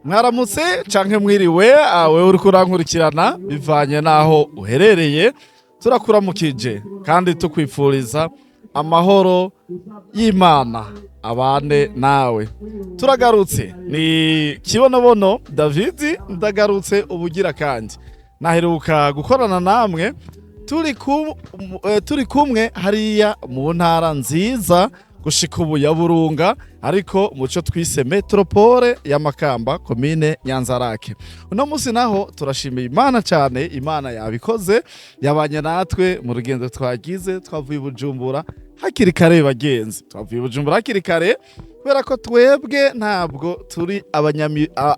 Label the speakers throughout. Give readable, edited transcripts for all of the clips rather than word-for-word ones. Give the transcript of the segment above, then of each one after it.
Speaker 1: Mwaramutse canke mwiriwe, wewe uriko urankurikirana bivanye n'aho uherereye, turakuramukije kandi tukwifuriza amahoro y'Imana abane nawe. Turagarutse, ni Kibonobono David, ndagarutse ubugira kandi naheruka gukorana namwe turi kumwe hariya mu ntara nziza gushika ubu ya Burunga, ariko muco twise metropole ya Makamba, komine Nyanzarake. Uno munsi naho turashimiye Imana cyane, Imana yabikoze, yabanye natwe mu rugendo twagize. Twavuye i Bujumbura hakiri kare, bagenzi, twavuye i Bujumbura hakiri kare kubera ko twebwe ntabwo turi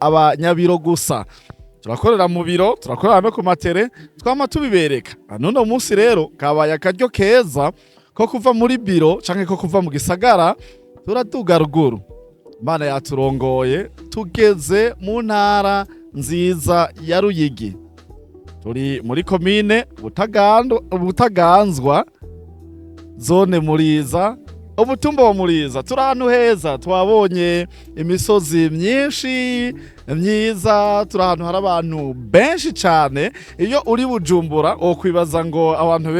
Speaker 1: abanyabiro gusa, turakorera mu biro, turakorera no ku matere, twama tubibereka. N'uno munsi rero kabaye akaryo keza ko kuva muri biro canke ko kuva mu gisagara, turaduga ruguru. Imana yaturongoye, tugeze mu ntara nziza ya Ruyigi, turi muri komine Butaganzwa, zone Muriza, umutumba wa Muriza. Turi ahantu heza, twabonye imisozi myinshi myiza, turi ahantu hari abantu benshi cyane. Iyo uri Bujumbura wokwibaza ngo abantu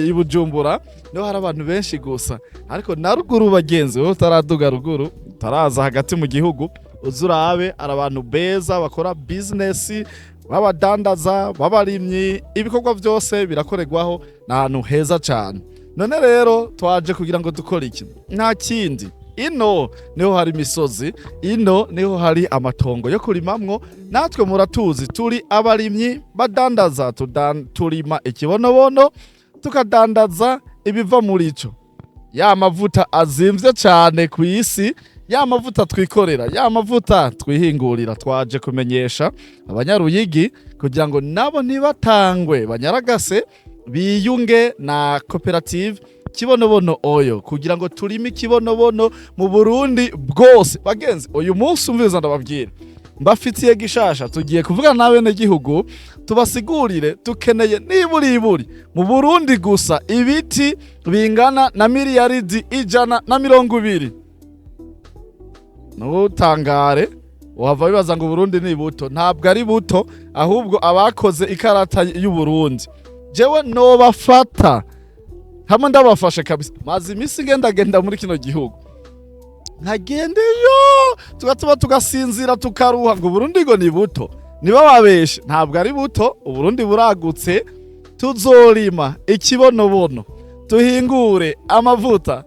Speaker 1: i Bujumbura niho hari abantu benshi gusa, ariko na ruguru bagenzi, wowe utaraduga ruguru, utaraza hagati mu gihugu, uze urabe, hari abantu beza bakora bizinesi, b'abadandaza, b'abarimyi, ibikorwa byose birakorerwaho, ni ahantu heza cyane. None rero twaje kugira ngo dukore iki? Nta kindi, ino niho hari imisozi, ino niho hari amatongo yo kurimamwo. Natwe muratuzi, turi abarimyi badandaza, turima ikibonobono tukadandaza ibiva muri ico, ya mavuta azimvye cyane ku isi, ya mavuta twikorera, ya mavuta twihingurira. Twaje kumenyesha abanyaruyigi kugira ngo nabo ntibatangwe banyaragase, biyunge na koperative Kibonobono Oyo kugira ngo turime ikibonobono mu Burundi bwose. Bagenzi, uyu munsi umviriza ndababwira, mbafitiye gishasha. Tugiye kuvugana n'abenegihugu tubasigurire. Tukeneye niburiburi mu Burundi gusa ibiti bingana na miliyaridi 120. Ntutangare wahava wibaza ngo Uburundi ni buto. Ntabwo ari buto, ahubwo abakoze ikarata y'Uburundi jewe nobafata hamwe ndabafashe kabisa. Maze iminsi ngendagenda muri kino gihugu, nkagendeyo tugatuma tugasinzira tukaruha, ngo Uburundi ngo ni buto. Niba babeshe, ntabwo ari buto, Uburundi buragutse. Tuzorima ikibonobono, tuhingure amavuta,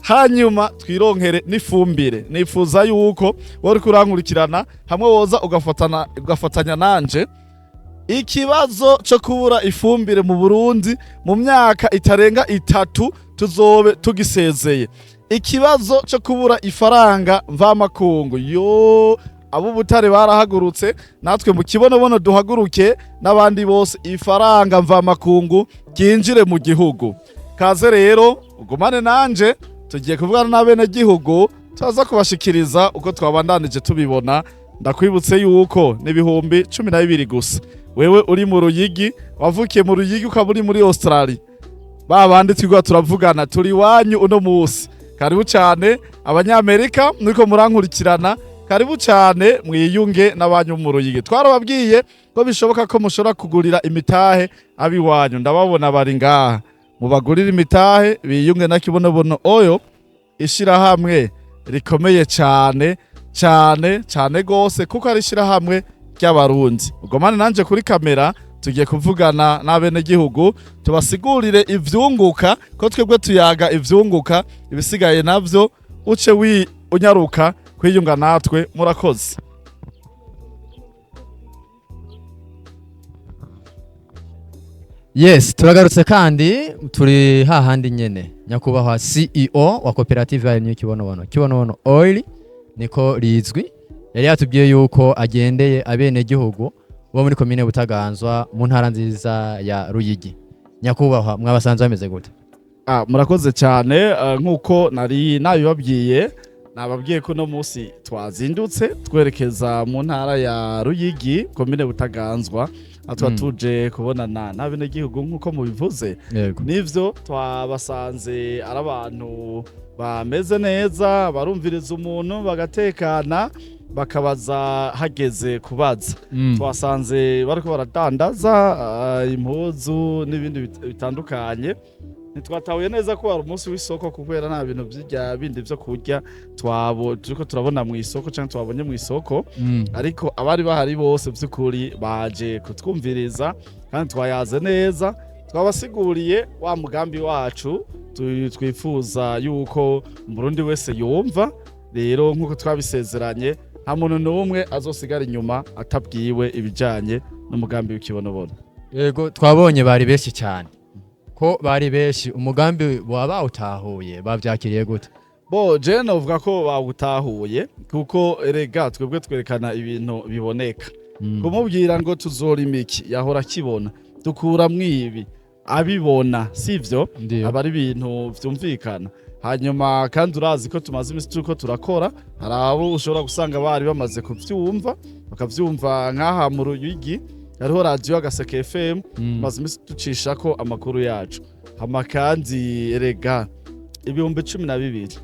Speaker 1: hanyuma twironkere n'ifumbire. Nifuza yuko wowe uriko urankurikirana hamwe woza ugafatanya nanje ikibazo cyo kubura ifumbire mu Burundi. Mu myaka itarenga 3 tuzobe tugisezeye ikibazo cyo kubura ifaranga mvamakungu. Yo abo butare barahagurutse, natwe mu Kibonobono duhaguruke n'abandi bose, ifaranga mvamakungu ryinjire mu gihugu. Kaze rero ugumane nanje, tugiye kuvugana n'abenegihugu, tuza kubashikiriza uko twabandanije tubibona. Ndakwibutse yuko n'12,000 gusa. Wewe uri mu Ruyigi, wavukiye mu Ruyigi, ukaba uri muri Australia, ba bandi twigwa turavugana, turi iwanyu uno munsi, karibu cyane. Abanyamerika niko murankurikirana, karibu cyane, mwiyunge n'abanyu mu Ruyigi. Twarababwiye ko bishoboka ko mushobora kugurira imitahe abiwanyu. Ndababona bari ngaha, mubagurire imitahe biyunge na Kibonobono Oyo, ishirahamwe rikomeye cyane cyane cyane gose, kuko ari ishirahamwe ry'Abarundi. Ugomane nanje kuri kamera, tugiye kuvugana n'abenegihugu tubasigurire ivyunguka, ko twebwe tuyaga ivyunguka, ibisigaye navyo uce wi unyaruka kwiyunga natwe. Murakoze.
Speaker 2: Yes, turagarutse kandi turi hahandi nyene. Nyakubahwa CEO wa koperative yayo Kibonobono, Kibonobono Oil niko rizwi, yari yatubwiye yuko agendeye abenegihugu bo muri komine Butaganzwa mu ntara nziza ya Ruyigi. Nyakubahwa, mwabasanze bameze gute?
Speaker 1: Murakoze cyane. Nk'uko nari nabibabwiye, nababwiye ko uno munsi twazindutse twerekeza mu ntara ya Ruyigi, komine Butaganzwa, aho tuba tuje kubonana n'abenegihugu nk'uko mubivuze.
Speaker 2: Yego.
Speaker 1: Nivyo, twabasanze ari abantu bameze neza, barumviriza umuntu bagatekana. Bakabaza hageze kubaza. Twasanze bariko baradandaza impuzu n'ibindi bitandukanye. Ntitwatahuye neza ko wari umunsi w'isoko, kubera nta bintu vy'irya bindi vyo kurya twabo turiko turabona mu isoko canke twabonye mu isoko. Ariko abari bahari bose vy'ukuri baje kutwumviriza, kandi twayaze neza, twabasiguriye wa mugambi wacu twifuza yuko Umurundi wese yumva. Rero nk'uko twabisezeranye, nta muntu n'umwe azosigara inyuma atabwiwe ibijanye n'umugambi w'Ikibonobono.
Speaker 2: Yego, twabonye bari benshi cyane, ko bari benshi. Umugambi waba bawutahuye, bavyakiriye gute?
Speaker 1: Bo je novuga ko bawutahuye, kuko erega twebwe twerekana ibintu biboneka. Kumubwira ngo tuzorima iki, yahora akibona, dukuramwo ibi, abibona, sivyo?
Speaker 2: Ndiyo.
Speaker 1: Aba ari ibintu vyumvikana. Hanyuma kandi urazi ko tumaze imisi turiko turakora, hari abo ushobora gusanga bari bamaze kuvyumva, bakavyumva nk'aha mu Ruyigi hariho radiyo Agaseke FM. Tumaze imisi ducishako amakuru yacu. Hama kandi erega 12,000,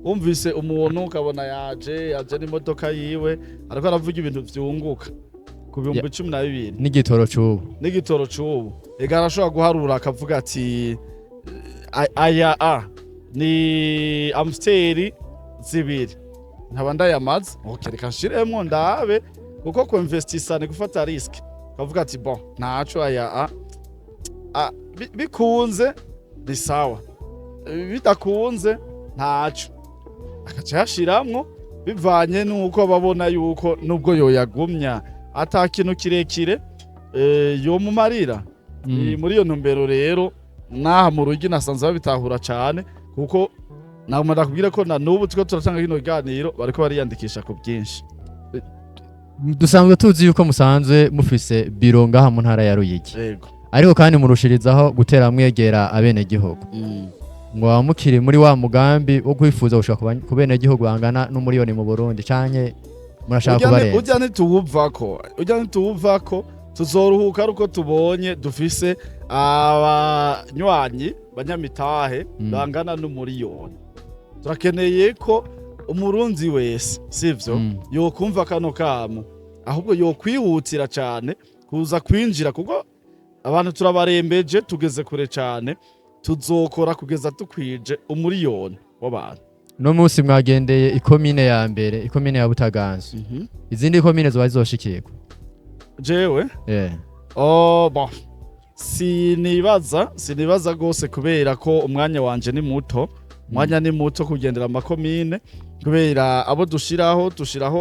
Speaker 1: wumvise umuntu ukabona yaje n'imodoka yiwe, ariko aravuga ibintu vyunguka ku 12,000
Speaker 2: N'igitoro c'ubu.
Speaker 1: N'igitoro c'ubu, ega arashobora guharura akavuga ati: "Aya a ni Amstel zibiri, nkaba ndayamaze, ok, reka nshiremwo ndabe." Kuko ku investisa ni gufata risque, ukavuga ati: "Bon, ntaco, aya a bikunze ni sawa, bidakunze ntaco." Akaca yashiramwo bivanye nuko babona yuko nubwo yoyagumya ata kintu kirekire yomumarira. Muri iyo ntumbero rero, n'aha mu Rugi nasanze babitahura cane, kuko naguma ndakubwira ko na n'ubu turiko turatanga kino kiganiro bariko bariyandikisha ku bwinshi.
Speaker 2: Dusanzwe tuzi yuko musanzwe mufise biro ngaha mu ntara ya Ruyigi.
Speaker 1: Yego.
Speaker 2: Ariko kandi murushirizaho gutera mwegera abenegihugu, ngo baba mukiri muri wa mugambi wo kwifuza gushika ku benegihugu bangana n'umuriyoni mu Burundi, canke murashaka kubarenza?
Speaker 1: Urya ntituwuvako, urya ntituwuvako. Tuzoruhuka ari uko tubonye dufise abanywanyi banyamitahe bangana n'umuriyoni. Turakeneye ko Umurundi wese, sivyo, yokumva kano kamo, ahubwo yokwihutira cane kuza kwinjira, kuko abantu turabarembeje, tugeze kure cane. Tuzokora kugeza tukwije umuriyoni w'abantu.
Speaker 2: No munsi mwagendeye ikomine ya mbere, ikomine ya Butaganzwa. Izindi komine zoba zizoshikirwa?
Speaker 1: Jewe? Oh, bon. Sinibaza gose, kubera ko umwanya wanje ni muto. Umwanya ni muto kugendera amakomine, kubera abo dushiraho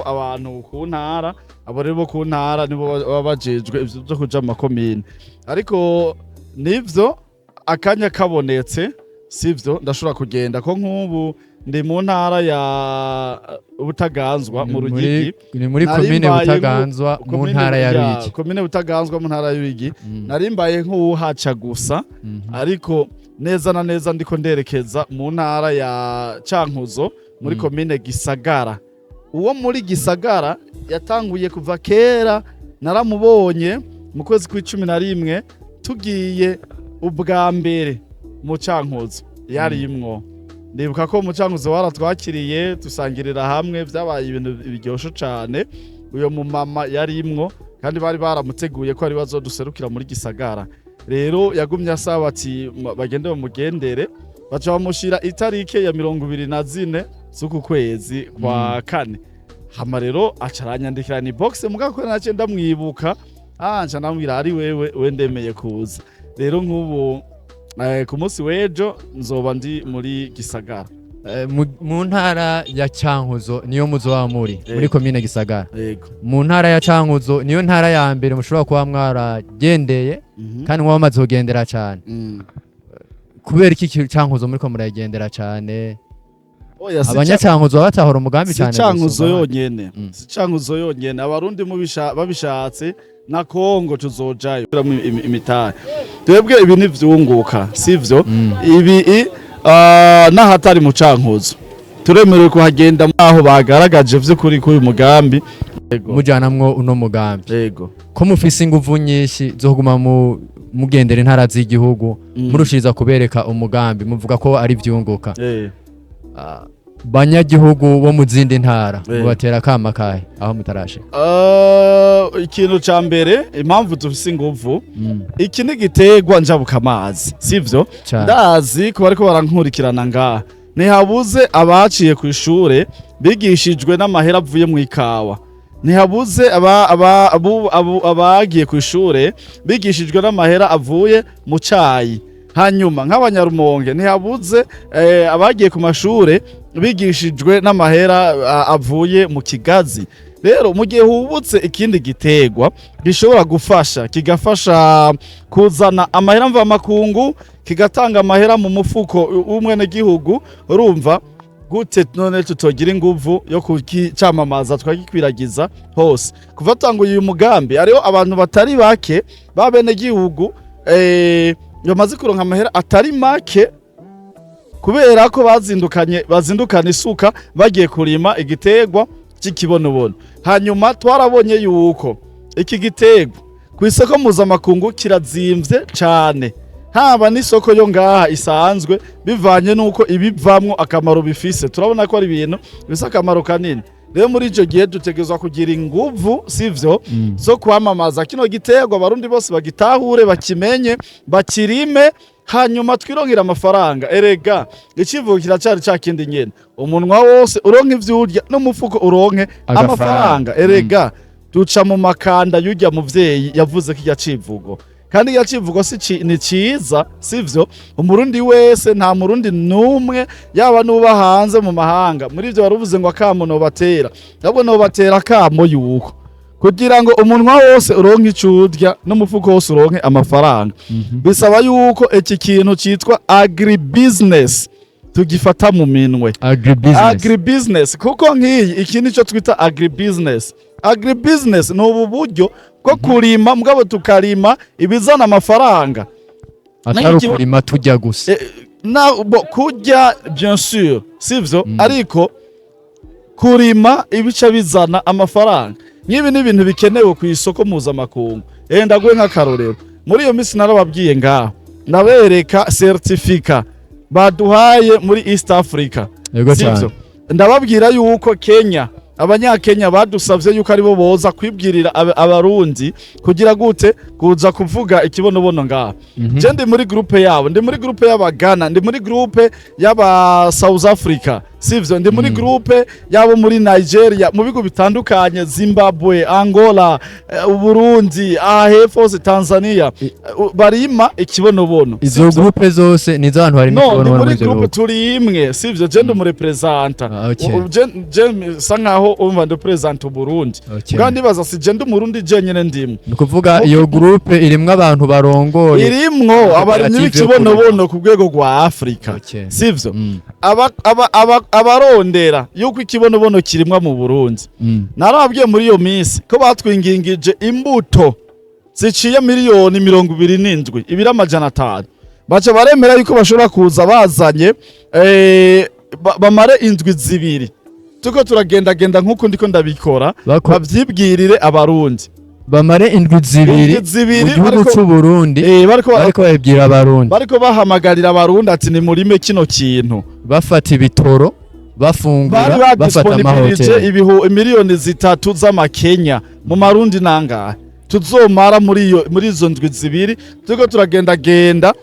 Speaker 1: abantu ku ntara, abo rero bo ku ntara nibo baba bajejwe ivyo vyo kuja mu makomine. Ariko nivyo, akanya kabonetse, sivyo, ndashobora kugenda, ko nk'ubu ndi mu ntara ya Butaganzwa mu
Speaker 2: Ni
Speaker 1: Ruyigi.
Speaker 2: Ni muri
Speaker 1: Nari
Speaker 2: komine
Speaker 1: mbaye
Speaker 2: Butaganzwa mu ntara ya Ruyigi.
Speaker 1: Komine Butaganzwa mu ntara ya Ruyigi. Nari mbaye nk'uwuhaca gusa, ariko neza na neza ndiko nderekeza mu ntara ya Cankuzo, muri komine Gisagara. Uwo muri Gisagara yatanguye kuva kera, naramubonye mu kwezi kw'icumi na rimwe tugiye ubwa mbere mu Cankuzo, yarimwo. Ndibuka ko mu Cankuzo waratwakiriye, dusangirira hamwe, vyabaye ibintu biryoshe cane. Uyo mumama yarimwo, kandi bari baramuteguye ko ari bazoduserukira muri Gisagara. Rero yagumye asaba ati bagende bamugendere, baca bamushira itarike ya 24 z'uku kwezi kwa kane. Hama rero aca aranyandikira ni box, mugabo ko nace ndamwibuka, nca ndamubwira: "Ari wewe, we ndemeye kuza." Rero nk'ubu ku munsi w'ejo nzoba ndi muri Gisagara.
Speaker 2: Mu ntara ya Cankuzo niyo muzoba muri komine Gisagara?
Speaker 1: Yego.
Speaker 2: Mu ntara ya Cankuzo niyo ntara ya mbere mushobora kuba mwaragendeye, kandi muba mumaze kugendera cane. Kubera iki Cankuzo muriko muragendera cane?
Speaker 1: Oya, si
Speaker 2: Abanyacankuzo baba batahora umugambi
Speaker 1: si
Speaker 2: cane
Speaker 1: Cankuzo
Speaker 2: gusumba abandi.
Speaker 1: yonyene. Si Cankuzo yonyene. Abarundi babishatse na Kongo tuzojayo imitahe. Twebwe ibi ntivyunguka, sivyo? Ibi n'ahatari mu Cankuzo turemerewe kuhagenda, aho bagaragaje vy'ukuri k'uyu mugambi. Yego.
Speaker 2: Mujanamwo uno mugambi,
Speaker 1: Yego.
Speaker 2: ko mufise inguvu nyinshi zo kuguma mugendera intara z'igihugu, murushiriza kubereka umugambi, muvuga ko ari vyunguka. Banyagihugu bo mu zindi ntara, mubatera akama kahe aho mutarashika?
Speaker 1: Ikintu ca mbere, impamvu dufise inguvu, iki ni igiterwa njabukamazi, sivyo?
Speaker 2: Cane.
Speaker 1: Ndazi ko bariko barankurikirana ngaha, ntihabuze abaciye ku ishure bigishijwe n'amahera avuye mu ikawa, ntihabuze abagiye ku ishure bigishijwe n'amahera avuye mu cayi. Hanyuma nk'abanyarumonge, ntihabuze abagiye ku mashure bigishijwe n'amahera avuye mu kigazi. Rero mu gihe hubutse ikindi giterwa gishobora gufasha, kigafasha kuzana amahera mvamakungu, kigatanga amahera mu mufuko w'umwenegihugu, urumva gute none tutogira inguvu yo kukicamamaza, tukagikwiragiza hose? Kuva tanguye uyu mugambi, hariho abantu batari bake b'abenegihugu bamaze kuronka amahera atari make kubera ko bazindukanye, bazindukana isuka bagiye kurima igiterwa cy'ikibonobono. Hanyuma twarabonye yuko iki giterwa ku isoko mpuzamakungu kirazimvye cane, haba n'isoko yo ngaha isanzwe, bivanye n'uko ibivamwo akamaro bifise. Turabona ko ari ibintu bifise akamaro kanini. Rero muri ico gihe dutegerezwa kugira inguvu, sivyo, zo kwamamaza kino giterwa, Abarundi bose bagitahure, bakimenye, bakirime, hanyuma twironkera amafaranga. Erega icivugo kiracari ca kindi nyene: umunwa wose uronke ivyo urya n'umufuko uronke
Speaker 2: Agafaranga.
Speaker 1: amafaranga. Erega duca mu makanda y'urya muvyeyi yavuze ko irya civugo, kandi irya civugo si ni ciza, sivyo? Umurundi wese, nta murundi n'umwe, yaba nuba hanze mu mahanga, muri ivyo waruvuze ngo akamo nobatera, ahubwo nobatera akamo yuko kugira ngo umunwa wose uronke ico urya n'umufuko wose uronke amafaranga, bisaba yuko iki kintu citwa agribusiness tugifata mu minwe.
Speaker 2: Agribusiness.
Speaker 1: Agribusiness, kuko nk'iyi, iki nico twita agribusiness. Agribusiness ni ubu buryo bwo kurima, mugabo tukarima ibizana amafaranga.
Speaker 2: Atari ukurima tujya gusa.
Speaker 1: Na bo kurya, bien sûr, sivyo, ariko kurima ibice bizana amafaranga nk'ibi ni ibintu bikenewe ku isoko mpuzamakungu. Ndaguhe nk'akarorero: muri iyo minsi narababwiye ngaho, ndabereka certificat baduhaye muri East Africa.
Speaker 2: Yego.
Speaker 1: Sivyo?
Speaker 2: Cyane.
Speaker 1: Ndababwira yuko Kenya, Abanyakenya badusavye yuko aribo boza kwibwirira Abarundi kugira gute, kuza kuvuga ikibonobono ngaha. Je ndi muri groupe yabo, ndi muri groupe y'Abagana, ndi muri groupe y'aba South Africa, sivyo? Ndi muri groupe y'abo muri Nigeria, mu bihugu bitandukanye, Zimbabwe, Angola, Uburundi, aha hepfo hose, Tanzania, barima ikibonobono.
Speaker 2: Izo
Speaker 1: Sivyo?
Speaker 2: groupe zose ni iz'abantu harimo
Speaker 1: No, ndi
Speaker 2: ikibonobono
Speaker 1: muri
Speaker 2: muri ivyo
Speaker 1: groupe
Speaker 2: bihugu.
Speaker 1: turi imwe, sivyo? Je ndi umurepresenta.
Speaker 2: Ah, okay.
Speaker 1: Je sa nkaho umva ndi representa Uburundi. Bwa ndibaza si je ndi Umurundi jenyene ndimwe.
Speaker 2: Ni ukuvuga iyo groupe irimwo abantu barongoye
Speaker 1: Irimwo abarimyi
Speaker 2: koperative yo
Speaker 1: b'ikibonobono ku rwego rwa Afrika, sivyo? Abarondera yuko ikibonobono kirimwa mu Burundi, narababwiye muri iyo minsi ko batwingingije imbuto ziciye 27 miliyoni, ibiro 500, baca baremera yuko bashobora kuza bazanye, bamare indwi 2 tuko turagendagenda nk'uko ndiko ndabikora, bavyibwirire Abarundi.
Speaker 2: Bamare indwi 2
Speaker 1: Indwi 2
Speaker 2: mu gihugu
Speaker 1: bariko
Speaker 2: c'u Burundi,
Speaker 1: bariko
Speaker 2: bariko babibwira Abarundi.
Speaker 1: Bariko bahamagarira Abarundi ati nimurime kino kintu.
Speaker 2: Bafata ibitoro, bafungura,
Speaker 1: Bari
Speaker 2: bafata
Speaker 1: badisponibilije
Speaker 2: amahoteli.
Speaker 1: 3 miliyoni z'amakenya, mu marundi nangahe, tuzomara muri izo ndwi 2 turiko turagendagenda,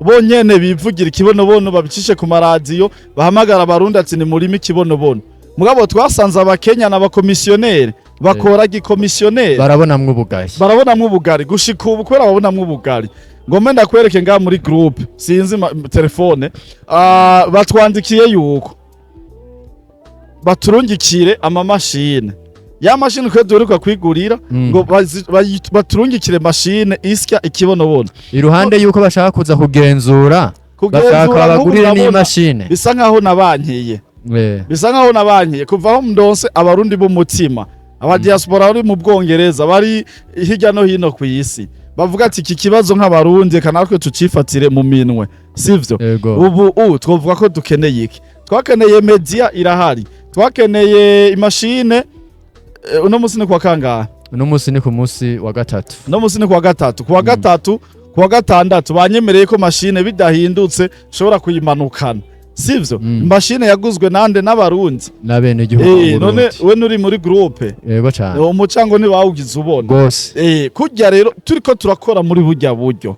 Speaker 1: bonyene bivugira ikibonobono, babicishe ku maradiyo, bahamagara Abarundi ati nimurime ikibonobono. Mugabo twasanze Abakenya n'abakomisiyoneri bakora gikomisiyoneri.
Speaker 2: Barabonamwo ubugari.
Speaker 1: Barabonamwo ubugari gushika ubu. Kubera babonamwo ubugari, ngombe ndakwereke ngaha muri groupe, sinzi telefone, batwandikiye yuko baturungikire amamashine, ya mashini twe duheruka kwigurira, ngo baturungikire mashine isya ikibonobono.
Speaker 2: Iruhande yuko bashaka kuza kugenzura, bashaka
Speaker 1: Kugenzura nk'ubu
Speaker 2: babagurire
Speaker 1: ndabona
Speaker 2: n'imashine.
Speaker 1: Bisa nkaho nabankiye. Bisa nkaho nabankiye. Kuva aho ndonse Abarundi b'umutima, abadiaspora bari mu Bwongereza, bari hirya no hino ku isi, bavuga ati iki kibazo nk'Abarundi reka natwe tucifatire mu minwe, sivyo?
Speaker 2: Yego.
Speaker 1: Ubu twovuga ko dukeneye iki? Twakeneye media, irahari. Twakeneye imashine. Uno munsi ni kuwa kangahe?
Speaker 2: Uno munsi ni ku munsi wa gatatu.
Speaker 1: Uno munsi ni kuwa gatatu. Kuwa gatatu, kuwa gatandatu banyemereye ko mashine bidahindutse nshobora kuyimanukana. Sivyo? Imashine yaguzwe nande? N'Abarundi.
Speaker 2: N'abenegihugu
Speaker 1: None
Speaker 2: b'Uburundi.
Speaker 1: we nuri muri groupe?
Speaker 2: Yego cane.
Speaker 1: Umucango ntibawugize ubona?
Speaker 2: Rwose.
Speaker 1: Kurya rero turiko turakora muri burya buryo,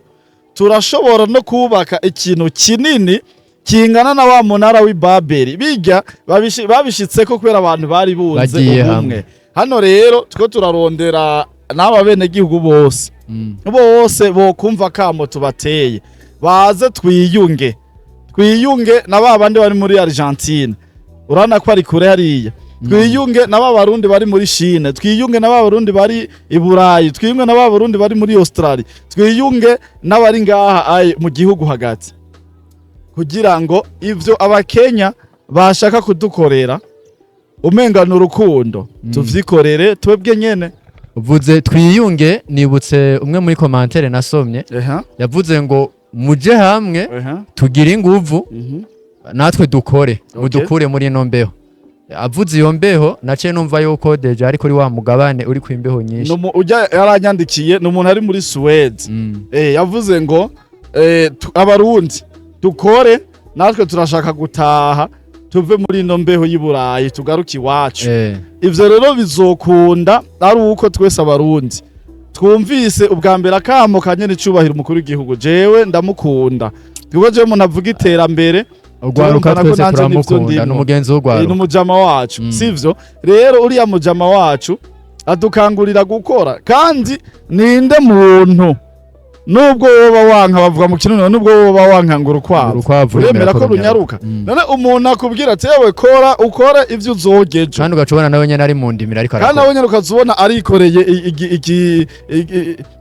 Speaker 1: turashobora no kubaka ikintu kinini kingana na wa munara w'i Babeli. Bijya babishitseko kubera abantu bari bunze
Speaker 2: Bagiye
Speaker 1: ubumwe.
Speaker 2: hamwe.
Speaker 1: Hano rero two turarondera n'aba benegihugu bose, bose bokumva kamo tubateye, baze twiyunge, twiyunge na ba bandi bari muri Argentine, urabona ko ari kure hariya, twiyunge na ba Barundi bari muri Chine, twiyunge na ba Barundi bari i Burayi, twiyunge na ba Barundi bari muri Australia, twiyunge n'abari ngaha mu gihugu hagati, kugira ngo ivyo Abakenya bashaka kudukorera umenga ni urukundo, tuvyikorere twebwe nyene.
Speaker 2: Uvuze twiyunge, nibutse umwe muri commentaire nasomye, yavuze ngo muje hamwe, tugire inguvu, natwe dukore, mudukure muri ino mbeho. Avuze iyo mbeho, naciye numva yuko déjà ari kuri wa mugabane uri ku imbeho nyinshi.
Speaker 1: Ujya yaranyandikiye ni umuntu ari muri Suwede. Yavuze ngo Abarundi dukore, natwe turashaka gutaha, tuve muri ino mbeho y'i Burayi, tugaruke iwacu. Ivyo rero bizokunda ari uko twese Abarundi twumvise ubwa mbere akamo ka nyene icubahiro umukuru w'igihugu. Jewe ndamukunda kuko jewe umuntu avuga iterambere,
Speaker 2: Urwaruka
Speaker 1: turumva nako
Speaker 2: twese
Speaker 1: nanje nivyo
Speaker 2: turamukunda,
Speaker 1: ndimwo.
Speaker 2: ni umugenzi w'urwaruka.
Speaker 1: N'umujama wacu. Sivyo? Rero uriya mujama wacu adukangurira gukora, kandi ninde muntu, nubwo woba wanka, bavuga mu Kirundi, nubwo woba wanka ngo urukwavu
Speaker 2: Urukwavu
Speaker 1: uremera ko runyaruka. None umuntu akubwira ati: "Yewe, kora, ukore ivyo uzogejo."
Speaker 2: Kandi ugaca ubona nawe nyene ari mu ndimiro ariko
Speaker 1: Kandi
Speaker 2: arakora.
Speaker 1: nawe nyene ukazubona arikoreye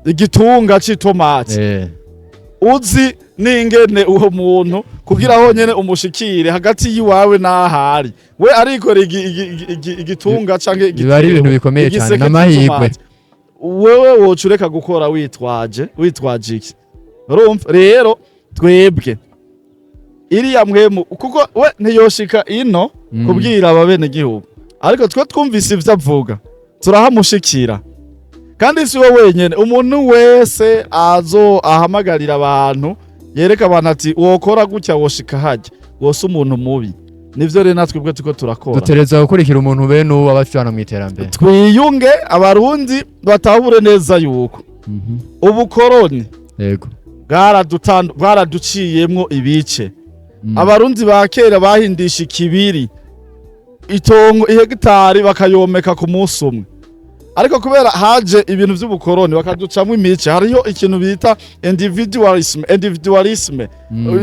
Speaker 1: igitunga c'itomati. Uzi n'ingene uwo muntu kugira honyene umushikire hagati y'iwawe n'ahari we arikoreye igitunga canke
Speaker 2: Biba ari ibintu bikomeye cane,
Speaker 1: igiseke
Speaker 2: n'amahirwe.
Speaker 1: c'itomati. Wewe woca ureka gukora witwaje iki? Urumva rero twebwe iriya mwemu, kuko we ntiyoshika ino kubwira ababenegihugu, ariko twe twumvise ivyo avuga turahamushikira. Kandi si we wenyene, umuntu wese azo ahamagarira abantu, yereka abantu ati: "Wokora gutya, woshika hajya," wose umuntu mubi. Nivyo rero natwe ubwo turiko turakora.
Speaker 2: Dutereza gukurikira umuntu bene uwo abacana mu iterambere.
Speaker 1: Twiyunge, Abarundi batahure neza yuko ubukoroni bwaraduciyemwo ibice. Abarundi ba kera bahindisha ikibiri, itongo ihegitari bakayomeka ku munsi umwe, ariko kubera haje ibintu vy'ubukoroni bakaducamwo imice, hariho ikintu bita individualism. Individualism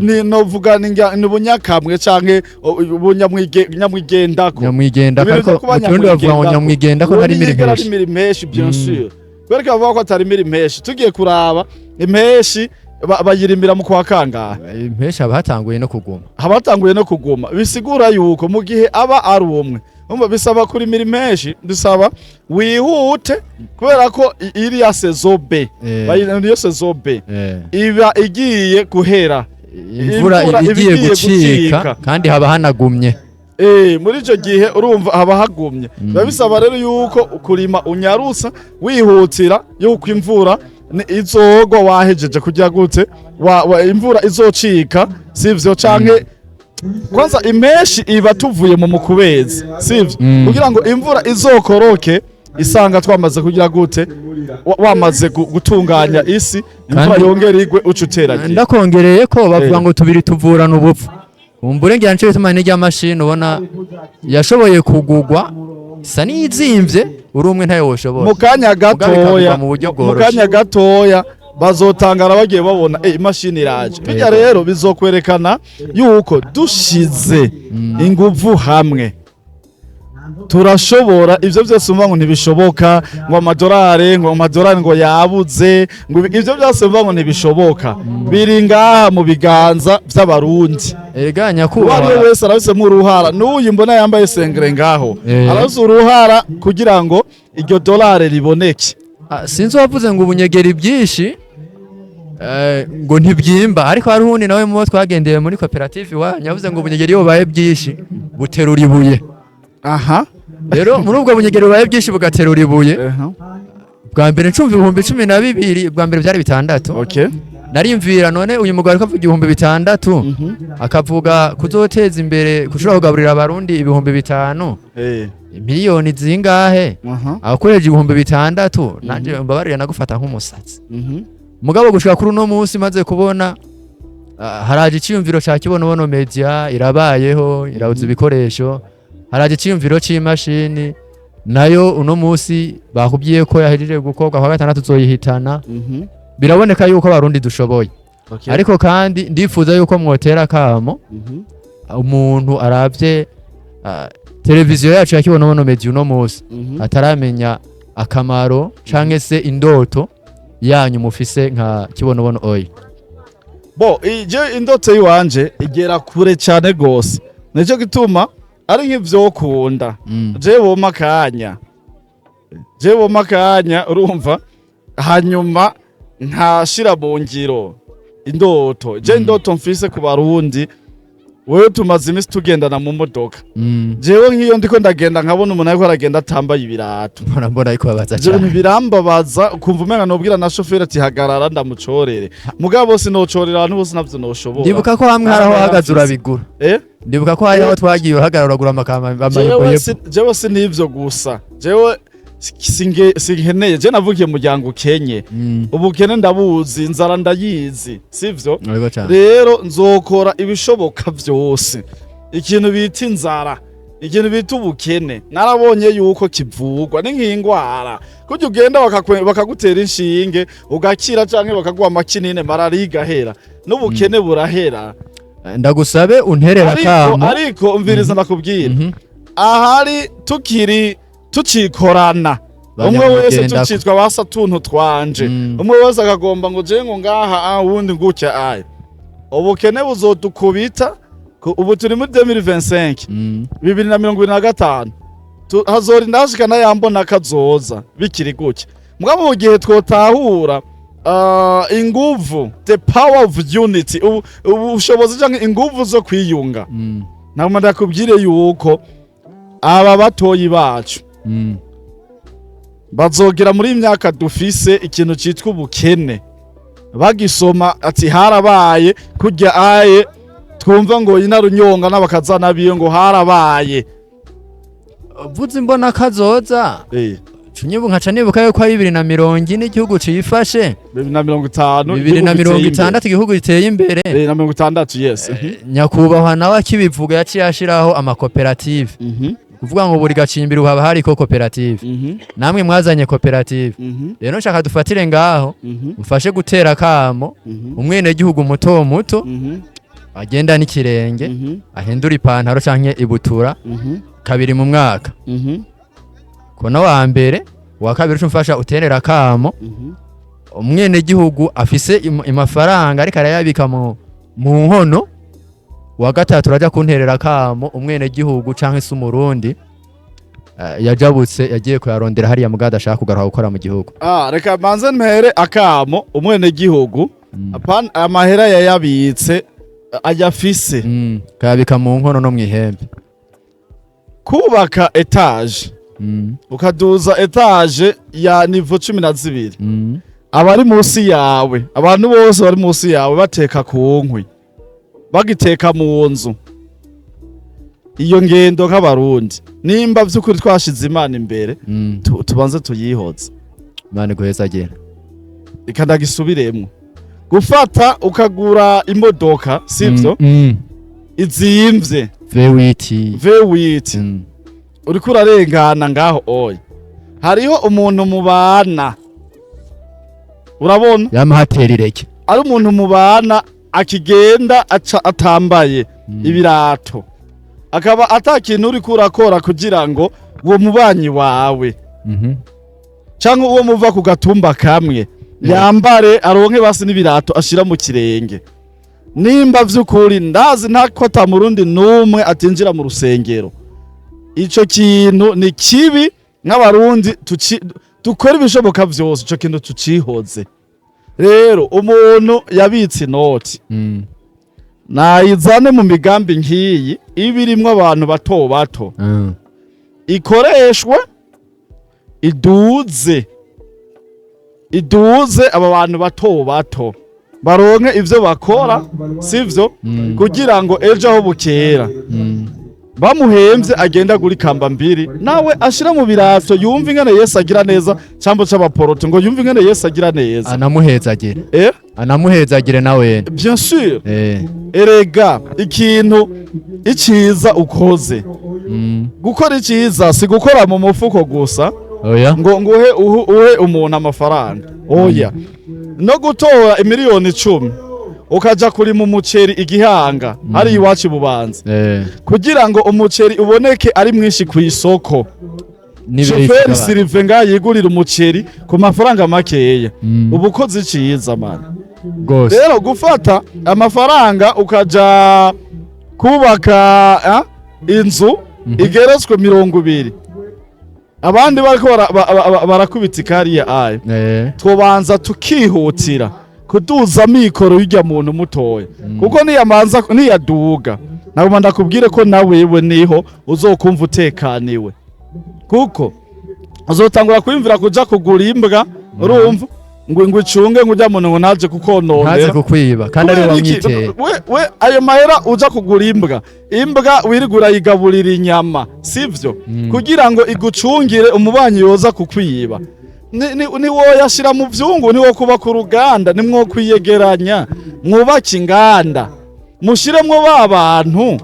Speaker 1: ni novuga ni ubunyakamwe canke ubunyamwigendako.
Speaker 2: Nyamwigendako.
Speaker 1: Ibintu
Speaker 2: Ariko
Speaker 1: vyo kuba
Speaker 2: mu Kirundi bavuga ngo
Speaker 1: nyamwigendako.
Speaker 2: nyamwigendako
Speaker 1: Uwo
Speaker 2: ntarimira
Speaker 1: ntiyigera
Speaker 2: impeshi.
Speaker 1: arimira impeshi, bien sûr, kubera ko bavuga ko atarimira impeshi. Tugiye kuraba impeshi, bayirimira mu kwa kangahe?
Speaker 2: Impeshi haba hatanguye no kuguma.
Speaker 1: Haba hatanguye no kuguma, bisigura yuko mu gihe aba ari umwe, umva, bisaba kurimira impeshi, bisaba wihute, kubera ko iriya saison B, niyo saison B iba igiye guhera.
Speaker 2: Imvura
Speaker 1: Imvura
Speaker 2: iba
Speaker 1: iba
Speaker 2: igiye
Speaker 1: igiye
Speaker 2: gucika,
Speaker 1: gucika.
Speaker 2: kandi haba hanagumye.
Speaker 1: Muri ico gihe urumva haba hagumye, biba bisaba rero yuko kurima unyarusa, wihutira yuko imvura izogwa wahejeje kugira gute, imvura izocika, sivyo? Canke kwanza impeshi iba tuvuye mu mukubezi, sivyo? Kugira ngo imvura izokoroke isanga twamaze kugira gute, wamaze gutunganya isi, imvura yongera igwe uca uteragira.
Speaker 2: Ndakongereye ko bavuga ngo tubiri tuvurana ubupfu. Umbure ngira nico bituma n'irya mashini ubona yashoboye kugugwa isa n'izimvye, uri umwe ntayo woshobora.
Speaker 1: Mu kanya
Speaker 2: Mugabe
Speaker 1: gatoya,
Speaker 2: ikagurwa mu buryo
Speaker 1: mu
Speaker 2: bworoshe.
Speaker 1: kanya gatoya bazotangara bagiye babona imashini iraje. Bijya rero bizokwerekana yuko dushize inguvu hamwe turashobora ivyo byose. Umva ngo ntibishoboka, ngo amadolari, ngo amadolari ngo yabuze, ngo ivyo byose umva ngo ntibishoboka, biri ngaha mu biganza vy'Abarundi.
Speaker 2: Erega
Speaker 1: Uwo ari we
Speaker 2: nyakubahwa
Speaker 1: wese arabisemo uruhara. N'uyu mbona yambaye sengere ngaho arabise uruhara kugira ngo iryo dolari riboneke.
Speaker 2: Ah, sinzi uwavuze ngo ubunyegeri bwinshi ngo ntibyimba, ariko hari uwundi nawe mubo twagendeye muri koperative iwanyu yavuze ngo ubunyegeri iyo bubaye bwinshi buterura ibuye. Rero muri ubwo bunyegeri bubaye bwinshi bugaterura ibuye, bwa mbere ncumva 12,000, bwa mbere byari 6. Narimvira none uyu mugabo ariko avuga 6000, akavuga kuzoteza imbere, kushobora kugaburira Abarundi 5000, miliyoni zingahe, abakoresha 6000, nanje mbabarira nagufata nk'umusatsi. Mugabo gushika kuri uno munsi maze kubona haraje iciyumviro ca Kibonobono Media, irabayeho, irabuza ibikoresho, haraje iciyumviro c'imashini nayo uno munsi bakubwiye ko yahejeje gukorwa, kwa gatandatu uzoyihitana. Biraboneka yuko Abarundi dushoboye. Ariko kandi ndifuza yuko mwotera kamo umuntu aravye televiziyo yacu ya Kibonobono Media uno munsi ataramenya akamaro canke se indoto yanyu mufise nka Kibonobono Oil.
Speaker 1: Bo ije indoto yiwanje igera kure cyane gose, nicyo gituma ari nk'ivyokunda. Je bompa akanya, urumva, hanyuma nkashira mu ngiro indoto. Je indoto mfise ku Barundi, wewe tumaze iminsi tugendana mu modoka. Jewe nk'iyo ndiko ndagenda nkabona umuntu ariko aragenda atambaye ibirato,
Speaker 2: Mbona ariko babaza
Speaker 1: jewe
Speaker 2: cyane.
Speaker 1: birambabaza, ukumva umenga nobwira na shoferi ati hagarara ndamucorere, mugabo sinocorera abantu bose, navyo noshobora.
Speaker 2: Ndibuka ko hamwe hari aho uhagaze urabigura.
Speaker 1: Eh?
Speaker 2: Ndibuka ko hari aho twagiye uhagarara uragura amakama.
Speaker 1: Jewe
Speaker 2: amayiboyebo.
Speaker 1: Jewe si n'ivyo gusa, jewe sinkeneye, je navukiye mu muryango ukenye. Ubukene ndabuzi, inzara ndayizi, sivyo?
Speaker 2: Yego cyane.
Speaker 1: Rero nzokora ibishoboka vyose ikintu bita inzara, ikintu bita ubukene, narabonye yuko kivugwa ni nk'ingwara kurya ugenda bakagutera inshinge ugakira, canke bakaguha amakinine, malariya igahera, n'ubukene burahera.
Speaker 2: Ndagusabe unterera
Speaker 1: Ariko
Speaker 2: akamo.
Speaker 1: ariko umviriza ndakubwira. Ahari tukiri tucikorana umwe wese
Speaker 2: Banyamugendako.
Speaker 1: tucitwa basa tuntu twanje, umwe wese akagomba ngo je ngo ngaha, wundi ngutya, aya ubukene buzodukubita. Ubu turi muri 2025, 2025, hazorinda hashika nayambona kazoza bikiri gutya. Mugabo mu gihe twotahura inguvu, the power of unity, ubushobozi canke inguvu zo kwiyunga, naguma ndakubwire yuko aba batoyi bacu bazogera muri iyi myaka dufise ikintu citwa ubukene bagisoma ati harabaye kurya aye twumva ngo inarunyonga n'abakazana biyo ngo harabaye.
Speaker 2: Vuze imbona kazoza, cunyibu nkaca nibuka yuko ari 2040 igihugu cifashe.
Speaker 1: 2050.
Speaker 2: 2060 igihugu giteye imbere.
Speaker 1: Na 60, yes.
Speaker 2: Nyakubahwa nawe akibivuga yaciye ashiraho amakoperative, kuvuga ngo buri gacimbiri haba hariko koperative. Namwe mwazanye koperative. Rero nshaka dufatire ngaho, mufashe gutera kamo umwenegihugu muto muto agenda n'ikirenge, ahindura ipantaro canke ibutura kabiri mu mwaka. Kona wa mbere, wa kabiri uca umfasha uterera kamo umwenegihugu afise amafaranga ariko arayabika mu nkono. Wa gatatu uraja kunterera kamo umwenegihugu canke se Umurundi yajabutse yagiye kuyarondera hariya mugabo adashaka kugaruka gukora mu gihugu.
Speaker 1: Reka manze mpere akamo umwenegihugu amahera yayabitse ayafise.
Speaker 2: Kayabika mu nkono no mw'ihembe.
Speaker 1: Kubaka étage, ukaduza étage ya niveau 12, abari munsi yawe, abantu bose bari munsi yawe bateka ku nkwi, bagiteka mu nzu. Iyo ngendo nk'Abarundi, nimba vy'ukuri twashize Imana imbere, tubanze tuyihoze.
Speaker 2: Imana iguhezagire.
Speaker 1: Reka ndagisubiremwo: gufata ukagura imodoka, sivyo, izimvye,
Speaker 2: V8.
Speaker 1: V8, uriko urarengana ngaho oya hariho umuntu mubana, urabona,
Speaker 2: Yamahatera ireke.
Speaker 1: ari umuntu mubana akigenda aca atambaye ibirato, akaba ata kintu uriko urakora kugira ngo uwo mubanyi wawe canke uwo muva ku gatumba kamwe yambare, aronke basi n'ibirato ashira mu kirenge. Nimba vy'ukuri ndazi ntako ata Murundi n'umwe atinjira mu rusengero, ico kintu ni kibi. Nk'Abarundi dukora ibishoboka vyose ico kintu tucihoze. Rero umuntu yabitse inoti nayizane mu migambi nk'iyi iba irimwo abantu bato bato, ikoreshwe iduze aba bantu bato bato. Baronke ivyo bakora, sivyo? Kugira ngo ejo aho bukera bamuhemvye agenda agura ikamba mbiri, nawe ashira mu birato, yumva ingene Yesu agira neza, cambo c'abaporoto, ngo yumve ingene Yesu agira neza.
Speaker 2: Anamuhezagire.
Speaker 1: Eh?
Speaker 2: Anamuhezagire nawe.
Speaker 1: Bien sûr. Erega ikintu iciza ukoze, gukora iciza si gukora mu mufuko gusa.
Speaker 2: Oya.
Speaker 1: Ngo nguhe uhe umuntu amafaranga, oya. No gutora imiliyoni 10 ukaja kurima umuceri igihanga hari iwacu i Bubanza, kugira ngo umuceri uboneke ari mwinshi ku isoko,
Speaker 2: N'ibiri.
Speaker 1: Shoferi Silive ngaha yigurira umuceri ku mafaranga makeya. Uba ukoze iciza, man.
Speaker 2: Gose.
Speaker 1: Rero gufata amafaranga ukaja kubaka inzu igeretswe 20, abandi bariko barakubita ikariya ayo, tubanza tukihutira kuduza amikoro y'urya muntu mutoya, kuko niyamanza niyaduga, naguma ndakubwire ko nawewe niho uzokumva utekaniwe, kuko uzotangura kwiyumvira kuja kugura imbwa, urumva, ngo icunge, ngo urya muntu ngo ntaje
Speaker 2: Ntaze
Speaker 1: kukononera.
Speaker 2: kukwiba kandi ari
Speaker 1: Kubera iki?
Speaker 2: wamwiteye.
Speaker 1: We ayo mahera uja kugura imbwa, imbwa wirirwa urayigaburira inyama, sivyo? Kugira ngo igucungire umubanyi yoza kukwiba, ni woyashira mu vyungu, ni wo kubaka uruganda, ni mwo kwiyegeranya mwubake inganda, mushiremwo ba bantu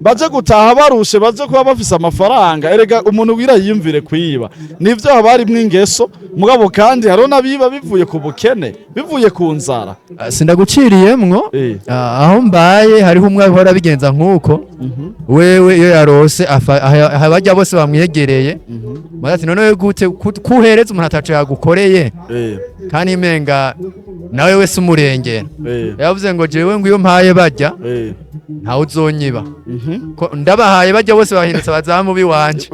Speaker 1: baje gutaha barushe, baje kuba bafise amafaranga. Erega umuntu wira yiyumvire kwiba, nivyo haba harimwo ingeso, mugabo kandi hariho n'abiba bivuye ku bukene, bivuye ku nzara.
Speaker 2: Ah, sindaguciriyemwo. Ah, aho mbaye hariho umwe ahora abigenza nk'uko wewe. Iyo yarose bajya bose bamwegereye, maze ati: "None gute kuhereza umuntu ataco yagukoreye?" Kandi imenga nawe wese umurengera. Yavuze ngo: "Jewe ngo iyo mpaye bajya, ntawe uzonyiba." Ko ndabahaye bajya bose bahindutse abazamu biwanje.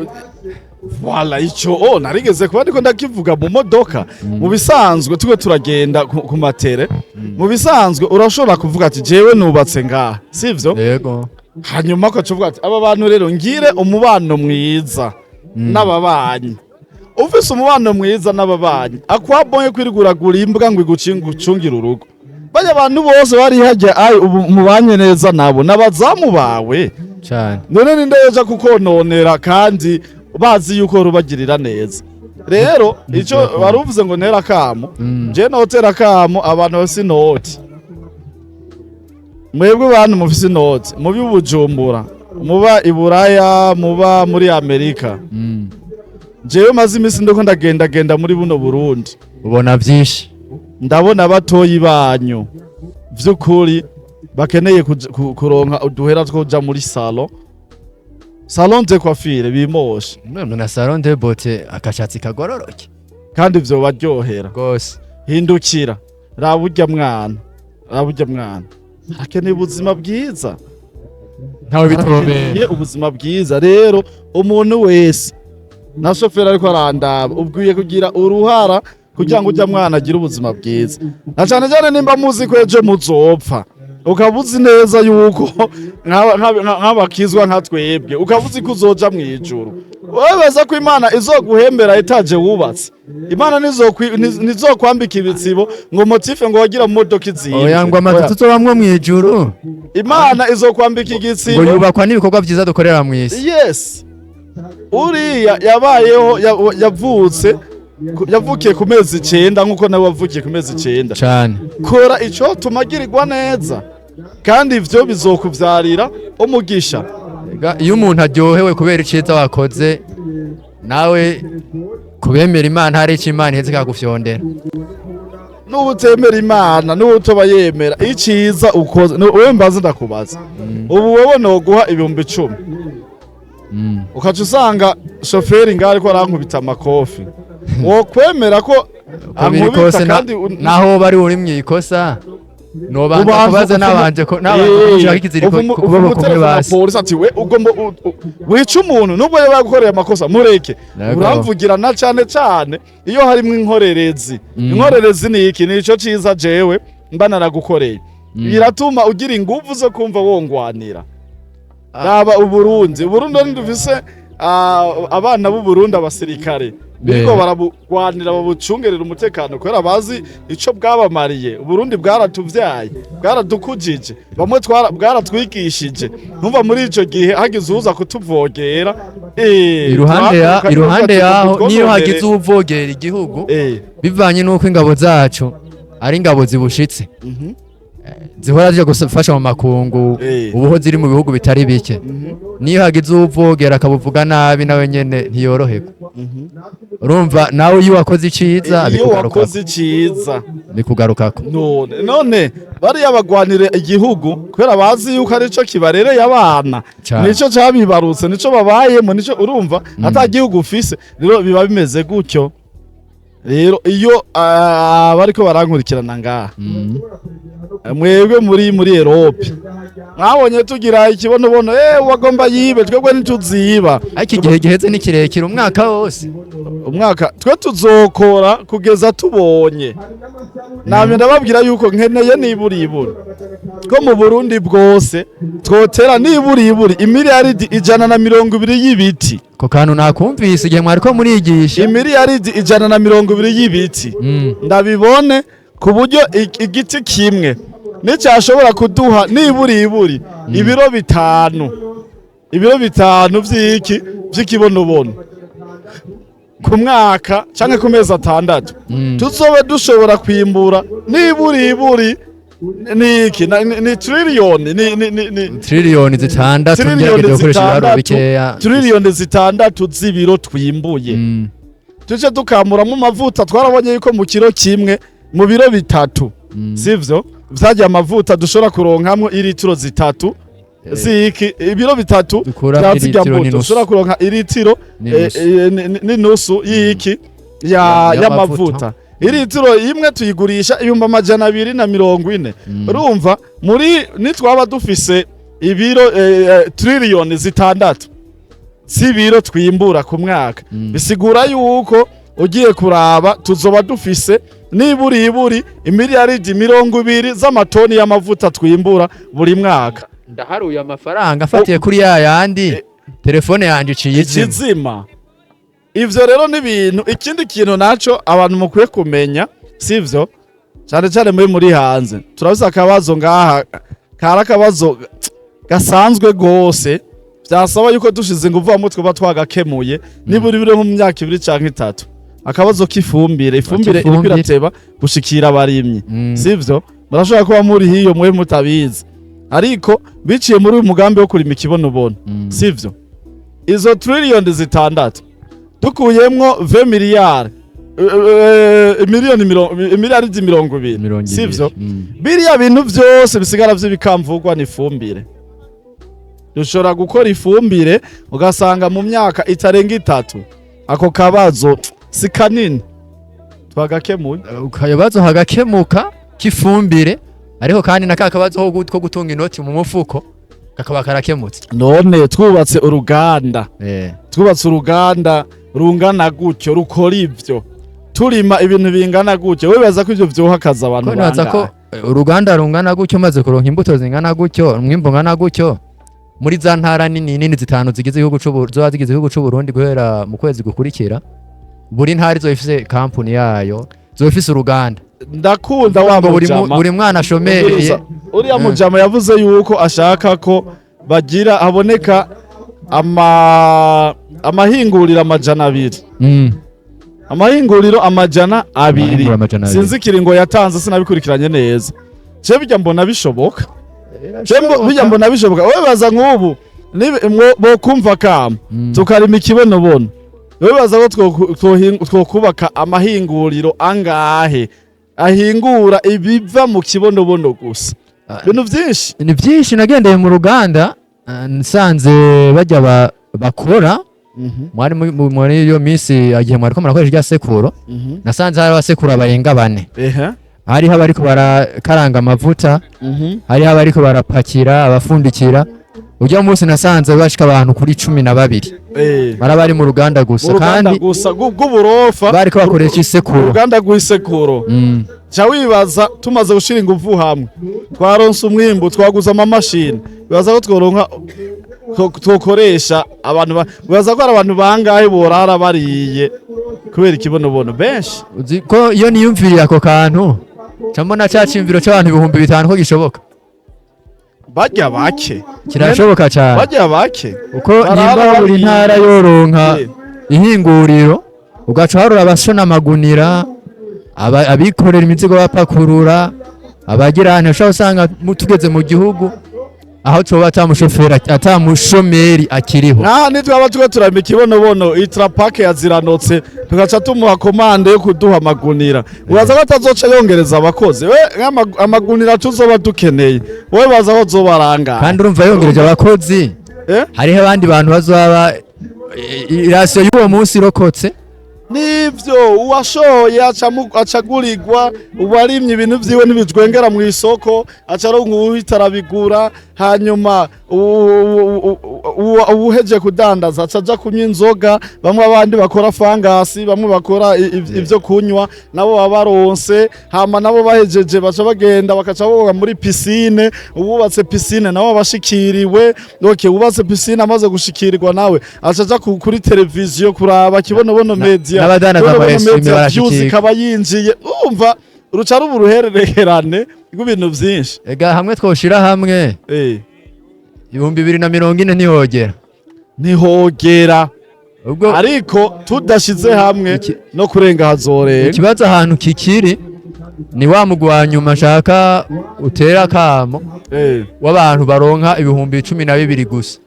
Speaker 1: Wala ico narigeze kuba ndiko ndakivuga mu modoka. Mu bisanzwe tuwe turagenda ku matere, mu bisanzwe urashobora kuvuga ati: "Jewe nubatse ngaha", sivyo?
Speaker 2: Yego.
Speaker 1: Hanyuma ukaca uvuga ati: "Aba bantu rero ngire umubano mwiza n'ababanyi." Ufise umubano mwiza n'ababanyi, akwabonye kwiriguragura imbwa ngo igucungire urugo, bajya abantu bose bari hajya ayi ubu mubanye neza nabo n'abazamu bawe.
Speaker 2: Cyane.
Speaker 1: None ninde yoja kukononera kandi bazi yuko rubagirira neza? Rero ico baruvuze ngo ntera kamo, je notera kamo abantu bafise inoti. Mwebwe bantu mufise inoti, mubi Bujumbura, muba i Buraya, muba muri Amerika, jewe maze imisi ndiko ndagendagenda muri buno Burundi.
Speaker 2: Ubona byinshi.
Speaker 1: Ndabona batoyi banyu vy'ukuri bakeneye kuronka uduhera two kuja muri salon de coiffure bimoshe.
Speaker 2: None na salon de beauté, akashatsi kagororoke.
Speaker 1: Kandi ivyo baryohera.
Speaker 2: Rwose.
Speaker 1: Hindukira, raba urya mwana, raba urya mwana akeneye ubuzima bwiza.
Speaker 2: Ntawe bitobera.
Speaker 1: Arakeneye ubuzima bwiza. Rero umuntu wese na shoferi ariko arandaba, ubwiye kugira uruhara kugira ngo urya mwana agire ubuzima bwiza, na cyane cyane nimba muzi ko ejo muzopfa, ukaba uzi neza yuko nk'abakizwa nka twebwe, ukaba uzi ko uzoja mu ijuru, wemeza ko Imana izoguhembera etaje wubatse. Imana ntizokwambika ibitsibo ngo motife ngo wagira mu modoka izimvye.
Speaker 2: Oya, ngo amazu
Speaker 1: Oya.
Speaker 2: tuzobamwo mw'ijuru
Speaker 1: Imana izokwambika
Speaker 2: ngo
Speaker 1: igitsibo
Speaker 2: yubakwa n'ibikorwa vyiza dukorera mw'isi.
Speaker 1: Yes, uriya yabayeho yavutse yavukiye ku mezi 9 nk'uko nawe wavukiye ku mezi 9.
Speaker 2: Cane.
Speaker 1: Kora ico tumagirirwa neza, kandi ivyo bizokuvyarira umugisha.
Speaker 2: Ega, iyo umuntu aryohewe kubera iciza wakoze, nawe kubemera Imana hari ico Imana iheze ikagufyondera.
Speaker 1: N'ubu utemera Imana, n'ubu utoba yemera iciza ukoze, wewe mbaze ndakubaza, ubu wowe noguha 10,000, ukaca usanga shoferi ngaho ariko arankubita amakofi, wokwemera ko
Speaker 2: Uko biri
Speaker 1: ankubita?
Speaker 2: kose
Speaker 1: Kandi
Speaker 2: naho bari uri mw'ikosa, nobanza
Speaker 1: Ubanza
Speaker 2: kubaza nabanje ko nabanje kumushirako ikiziriko ku kuboko kumwe basi.
Speaker 1: Polisi ati: "We ugomba wica umuntu nubwo yaba yagukoreye amakosa, mureke."
Speaker 2: Yego.
Speaker 1: Uramvugira na cane cane iyo harimwo inkorerezi. Inkorerezi ni iki? Ni ico ciza jewe mba naragukoreye, biratuma ugira inguvu zo kumva wongwanira. Raba Uburundi, Uburundi ntidufise abana b'Uburundi abasirikare. Biriko barabugwanira, babucungerera umutekano, kubera bazi ico bwabamariye. Uburundi bwaratuvyaye, bwaradukujije, bamwe bwaratwigishije. Ntumva muri ico gihe hagize uza kutuvogera,
Speaker 2: Iruhande ya
Speaker 1: turahaguruka,
Speaker 2: iruhande
Speaker 1: tukavuga
Speaker 2: yaho
Speaker 1: ati,
Speaker 2: niyo
Speaker 1: "Twononere."
Speaker 2: hagize uwuvogera igihugu, bivanye n'uko ingabo zacu ari ingabo zibushitse, zihora zija gufasha mu makungu, ubuho ziri mu bihugu bitari bike, niyo hagize uwuvogera akabuvuga nabi, nawe nyene ntiyoroherwa. Urumva nawe iyo wakoze iciza,
Speaker 1: iyo
Speaker 2: bikugarukako.
Speaker 1: Wakoze iciza,
Speaker 2: Bikugarukako.
Speaker 1: None bariya bagwanira igihugu kubera bazi yuko arico kibarereye abana, nico cabibarutse, nico babayemo, nico urumva ata gihugu ufise. Rero biba bimeze gutyo. Rero iyo bariko barankurikirana ngaha, mwebwe muri Europe mwabonye tugira ikibonobono, wagomba yibe, twebwe ntituziba.
Speaker 2: Ariko igihe giheze ni kirekire, umwaka wose.
Speaker 1: Umwaka twe tuzokora kugeza tubonye. Namye ndababwira yuko nkeneye niburiburi ko mu Burundi bwose twotera niburiburi 120 miliyari y'ibiti.
Speaker 2: Ko kantu nakumvise igihe mwariko murigisha.
Speaker 1: 120 miliyari y'ibiti. Ndabibone ku buryo igiti kimwe nicyashobora kuduha niburiburi ibiro 5, ibiro 5 vy'iki, vy'ikibonobono ku mwaka canke ku mezi 6, tuzobe dushobora kwimbura niburiburi niki ni triliyoni ni
Speaker 2: 6 triliyoni.
Speaker 1: Triliyoni
Speaker 2: Ngerageje gukoresha ibiharuro
Speaker 1: 6,
Speaker 2: bikeya.
Speaker 1: 6 triliyoni z'ibiro twimbuye, tuje dukamuramo amavuta. Twarabonye yuko mu kiro kimwe, mu biro 3, sivyo, vyagiye amavuta, dushobora kuronkamwo iritiro 3 ziki, ibiro 3
Speaker 2: Dukura
Speaker 1: vya zirya
Speaker 2: iritiro
Speaker 1: mbuto,
Speaker 2: n'inusu.
Speaker 1: dushobora kuronka iritiro
Speaker 2: N'inusu.
Speaker 1: n'inusu y'iki, ya
Speaker 2: Y'amavuta.
Speaker 1: y'amavuta. Iritiro imwe tuyigurisha 240,000. Urumva muri nitwaba dufise ibiro 6 triliyoni z'ibiro twimbura ku mwaka, bisigura yuko ugiye kuraba tuzoba dufise niburiburi 20 miliyaridi z'amatoni y'amavuta twimbura buri mwaka.
Speaker 2: Ndaharuye amafaranga afatiye kuri ya yandi, telefone yanje iciye izima.
Speaker 1: Ikizima. Ivyo rero ni ibintu. Ikindi kintu naco abantu mukwiye kumenya, sivyo, cyane cyane muri hanze, turafise akabazo ngaha, kari akabazo gasanzwe gose, vyasaba yuko dushize inguvu hamwe twaba twagakemuye nibura biri nko mu myaka 2 canke 3. Akabazo k'ifumbire. Ifumbire iriko
Speaker 2: Ifumbire.
Speaker 1: irateba gushikira abarimyi, sivyo? Murashobora kuba muri hiyo mwe mutabizi, ariko biciye muri uyu mugambi wo kurima ikibonobono, sivyo, izo 6 triliyoni dukuyemwo 20 miliyari, miliyoni 20 miliyaridi,
Speaker 2: 20.
Speaker 1: Sivyo? Biriya bintu vyose bisigara vy'ibikamvugwa ni ifumbire. Dushobora gukora ifumbire, ugasanga mu myaka itarenga 3 ako kabazo si kanini, twagakemuye.
Speaker 2: Akabazo hagakemuka k'ifumbire, ariko kandi na ka kabazo ko gutunga inoti mu mufuko kakaba karakemutse.
Speaker 1: None twubatse uruganda, twubatse uruganda rungana gutyo rukora ivyo, turima ibintu bingana gutyo, wibaza ko ivyo vyoha akazi abantu
Speaker 2: Ko nibaza ko
Speaker 1: bangahe?
Speaker 2: Uruganda rungana gutyo, umaze kuronka imbuto zingana gutyo, umwimbu ungana gutyo, muri za ntara nini nini zitanu zigize igihugu c'u zoba zigize igihugu c'u Burundi, guhera mu kwezi gukurikira buri ntara izoba ifise kampuni yayo, izoba ifise uruganda.
Speaker 1: Ndakunda wa
Speaker 2: Ngo
Speaker 1: mujama.
Speaker 2: buri mwana ashomereye.
Speaker 1: Umviriza, uriya mujama yavuze yuko ashaka ko bagira haboneka amahinguriro 200. Amahinguriro 200.
Speaker 2: Amahinguriro 200.
Speaker 1: Sinzi ikiringo yatanze, sinabikurikiranye neza. Je bijya mbona bishoboka, je bijya mbona bishoboka. Wowe baza nk'ubu bokumva kama tukarima ikibonobono, wowe baza ko twokubaka amahinguriro angahe ahingura ibiva mu kibonobono gusa? Ibintu byinshi.
Speaker 2: Ni byinshi. Nagendeye mu ruganda, nsanze bajya bakora mwari muri iyo minsi igihe mwariko murakoresha irya sekuro, nasanze hari abasekura barenga bane. Hariho abariko barakaranga amavuta, hariho abariko barapakira, abafundikira. Ujya munsi nasanze bashika abantu kuri 12 bara bari mu ruganda gusa.
Speaker 1: Mu ruganda
Speaker 2: Kandi
Speaker 1: gusa rw'uburofa.
Speaker 2: bariko bakoresha isekuro.
Speaker 1: Uruganda rw'isekuro. Ca wibaza, tumaze gushira inguvu hamwe, twaronse umwimbu, twaguze amamashini, bibaza ko tworonka Twokoresha abantu wibaza ko hari abantu bangahe borara bariye kubera ikibonobono? Benshi.
Speaker 2: Uzi ko iyo niyumviriye ako kantu, ca mbona ca ciyumviro c'abantu 5000 ko gishoboka.
Speaker 1: Barya bake.
Speaker 2: Kirashoboka cane.
Speaker 1: Barya bake.
Speaker 2: Uko
Speaker 1: Barara
Speaker 2: nimba buri
Speaker 1: bariye.
Speaker 2: ntara yoronka ihinguriro, ugaca harura abashona amagunira, abikorera imizigo bapakurura, abagira ahantu ushobora usanga tugeze mu gihugu aho coba ata mushoferi, ata mushomeri akiriho.
Speaker 1: Nkaha nitwaba turiko turarima ikibonobono, itrapake yaziranotse, tugaca tumuha commande yo kuduha amagunira, uraza ko atazoca yongereza abakozi? We amagunira tuzoba dukeneye, wowe baza ko azobarangara.
Speaker 2: Kandi urumva yongereje abakozi, hariho abandi bantu bazoba irasiyo y'uwo munsi irokotse.
Speaker 1: Nivyo, uwashoye acagurirwa, uwarimye ibintu vyiwe ntibijwengera mu isoko, aca aronka uwuhita arabigura. Hanyuma uwuheje kudandaza aca aja kunywa inzoga. Bamwe abandi bakora fangasi, bamwe bakora ivyo kunywa, nabo baba baronse. Hama nabo bahejeje baca bagenda bakaca boga muri piscine. Uwubatse piscine nabo abashikiriwe. Okay, uwubatse piscine amaze gushikirirwa, nawe aca aja kuri televiziyo kuraba Kibonobono Media.
Speaker 2: N'abadandaza
Speaker 1: Kibonobono
Speaker 2: ama esprime
Speaker 1: Media
Speaker 2: barashikirwa.
Speaker 1: views ikaba yinjiye. Urumva ruca ruba uruhererekerane rw'ibintu vyinshi.
Speaker 2: Ega hamwe twoshira hamwe, 2040 ntihogera.
Speaker 1: Ntihogera.
Speaker 2: Ubwo
Speaker 1: Ariko tudashize hamwe, no kurenga hazorenga.
Speaker 2: Ikibazo ahantu kikiri ni wa mugwi wa nyuma nshaka utera akamo w'abantu baronka 12,000 gusa,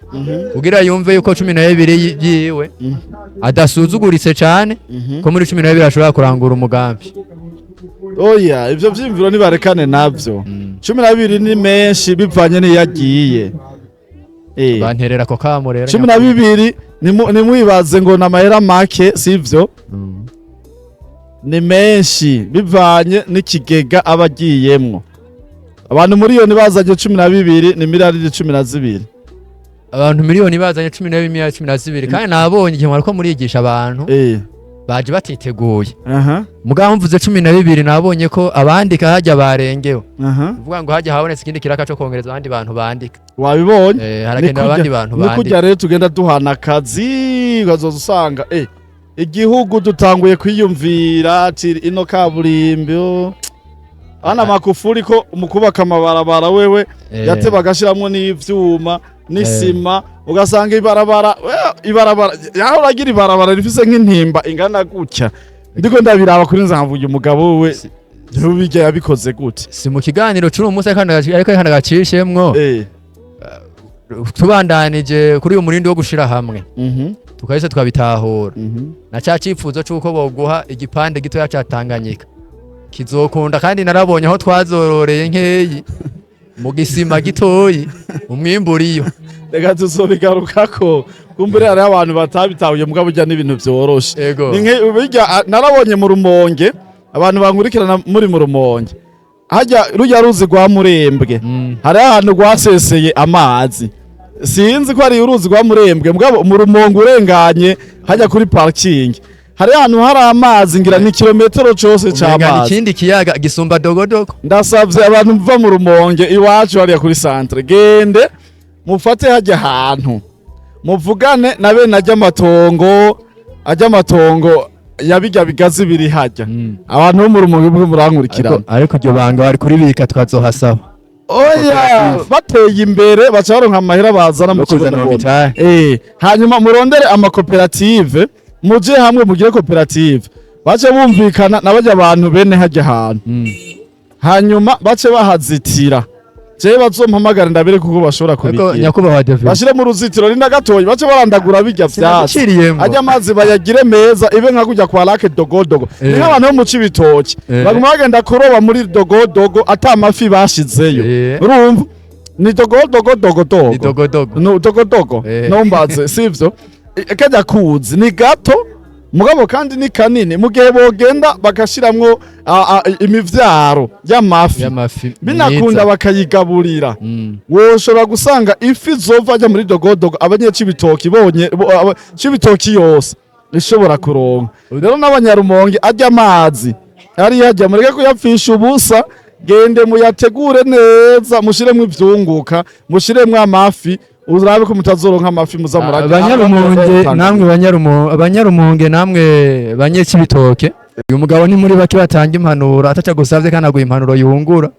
Speaker 2: kugira yumve yuko 12 yiwe adasuzuguritse cane, ko muri 12 ashobora kurangura umugambi.
Speaker 1: Oya, ivyo vyiyumviro nibarekane navyo. 12 ni menshi bivanye n'iyo agiye.
Speaker 2: Banterera ako kamo rero.
Speaker 1: 12, nimwibaze ngo ni amahera make, sivyo. Ni menshi bivanye n'ikigega aba agiyemwo. Abantu miliyoni bazanye 12 ni miliyaridi 12.
Speaker 2: Abantu miliyoni bazanye 12, miliyoni 12. Kandi nabonye igihe mwariko murigisha abantu baje batiteguye. Mugabo mvuze 12, nabonye ko abandika hajya barengewe, uvuga ngo hajya habonetse ikindi kiraka co kongereza abandi bantu bandika.
Speaker 1: Wabibonye?
Speaker 2: Harakenewe abandi bantu
Speaker 1: Ni kurya.
Speaker 2: bandika.
Speaker 1: Rero tugenda duhana akazi, ukazoza usanga igihugu dutanguye kwiyumvira ati ino kaburimbo hano Magufuli ko mu kubaka amabarabara wewe yateba agashiramwo n'ivyuma n'isima, ugasanga ibarabara, ibarabara yaho uragira ibarabara rifise nk'intimba ingana gutya. Ndiko ndabiraba kuri nzavuye umugabo we ntubijya yabikoze gute?
Speaker 2: Si mu kiganiro c'uno munsi, ariko kandi agacishemwo. Tubandanije kuri uyu murindi wo gushira hamwe, tukahise twabitahura na ca cifuzo c'uko boguha igipande gitoya ca Tanganyika kizokunda. Kandi narabonye aho twazororeye nkeyi mu gisima gitoyi, umwimbu uriyo.
Speaker 1: Reka tuzobigarukako, kumbure hariho abantu batabitahuye, mugabo burya n'ibintu vyoroshe.
Speaker 2: Ego.
Speaker 1: Ni burya narabonye mu Rumonge, abantu bankurikirana muri mu Rumonge, hajya rujya ruzi rwa Murembwe, hariho ahantu rwaseseye amazi. Sinzi ko ari uruzi rwa Murembwe, mugabo mu Rumonge urenganye hajya kuri parking, hariho ahantu hari amazi, ngira ni kilometero cose
Speaker 2: Umenga ni
Speaker 1: c'amazi.
Speaker 2: ikindi kiyaga gisumba Dogodogo.
Speaker 1: Ndasavye abantu muva mu Rumonge iwacu hariya kuri centre, gende mufate hajya ahantu muvugane na bene ajya amatongo, ajya amatongo yabijya bigazi biri hajya. Abantu bo mu Rumonge mwe murankurikirana.
Speaker 2: Ariko iryo banga bari kuribika, tukazohasaba.
Speaker 1: Oya, bateye imbere baca baronka amahera bazana mu
Speaker 2: No kuzana mu
Speaker 1: kibonobono.
Speaker 2: mitahe.
Speaker 1: Hanyuma murondere amakoperative, muje hamwe mugire koperative, bace bumvikana n'abajya abantu bene hajya ahantu, hanyuma bace bahazitira. Jewe bazompamagara ndabere kuko bashobora
Speaker 2: Ariko
Speaker 1: kubigira.
Speaker 2: nyakubahwa David,
Speaker 1: Bashire mu ruzitiro rinda gatoyi, bace barandagura bijya vyatsi,
Speaker 2: Sinaguciriyemwo.
Speaker 1: ajya amazi bayagire meza, ibe nka kujya kwa Lake Dogodogo. Ni nk'abantu bo mu Cibitoke baguma bagenda kuroba muri Dogodogo ata mafi bashizeyo. Urumva ni Dogodogo, Dogodogo.
Speaker 2: Ni Dogodogo.
Speaker 1: No Dogodogo. Numbaze sivyo? Kajya kuzi ni gato, mugabo kandi ni kanini. Mu gihe bogenda bagashiramwo imivyaro y'amafi,
Speaker 2: y'amafi
Speaker 1: binakunda,
Speaker 2: myiza.
Speaker 1: bakayigaburira, woshobora gusanga ifi zova ajya muri Dogodogo abanyecibitoki bonye Cibitoki yose ishobora kuronka. Rero n'abanyarumonge, ajya amazi ari yajya, mureke kuyapfisha ubusa. Gende muyategure neza, mushiremwo ivyunguka, mushiremwo amafi. Urabe ko mutazoronka amafi muza murarya.
Speaker 2: Abanyarumonge namwe, abanyarumonge namwe banyekibitoke, uyu mugabo ni muri bake batanga impanuro ataca gusavye, kandi aguha impanuro yungura.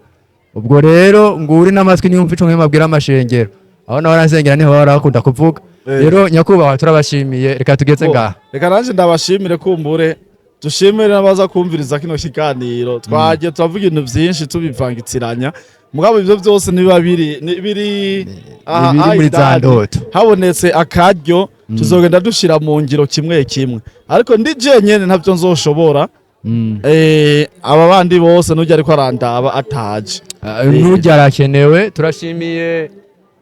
Speaker 2: Ubwo rero nguri n'amatwi niyumva ico mabwira amashengero aho naho arasengera, niho bahora bakunda kuvuga. Rero nyakubahwa, turabashimiye, reka tugeze ngaha.
Speaker 1: Reka nanje ndabashimire, kumbure dushimire n'abaza kumviriza kino kiganiro. Twagiye turavuga ibintu vyinshi tubivangitiranya, mugabo ivyo vyose nibiba biri biri aha.
Speaker 2: Biri muri za
Speaker 1: indani.
Speaker 2: ndoto.
Speaker 1: Habonetse akaryo, tuzogenda dushira mu ngiro kimwe kimwe, ariko ndi jenyene ntavyo nzoshobora. Aba bandi bose nujya ariko arandaba ataje.
Speaker 2: Ah, nujya arakenewe. Turashimiye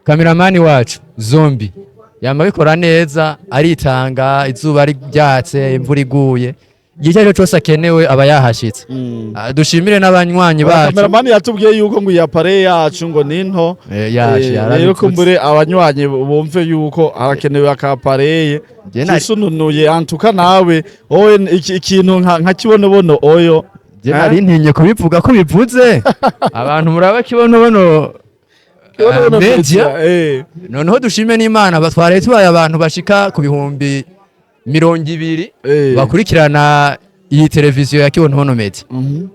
Speaker 2: kameramani wacu Zombi, yama abikora neza, aritanga izuba ryatse, imvura iguye, igihe icyo ari cyo cyose akenewe aba yahashitse. Ah, dushimire n'abanywanyi bacu.
Speaker 1: Kameramani yatubwiye yuko ngo iyi appareil yacu ngo ni nto.
Speaker 2: Yaje
Speaker 1: Rero
Speaker 2: yarabivutse.
Speaker 1: kumbure abanywanyi bumve yuko harakenewe aka appareil kisununuye antuka. Nawe wowe ikintu nka kibonobono oyo.
Speaker 2: Je nari ntinye kubivuga ko bivuze abantu muraba Kibonobono.
Speaker 1: Kibonobono
Speaker 2: Media.
Speaker 1: Media.
Speaker 2: Noneho dushime n'Imana, batwaraye tubaye abantu bashika ku 20,000 bakurikirana iyi televiziyo ya Kibonobono Media.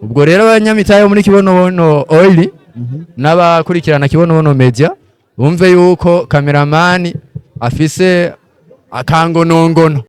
Speaker 2: Ubwo rero abanyamitahe bo muri Kibonobono Oil n'abakurikirana Kibonobono Media bumve yuko kameramani afise akangonongono.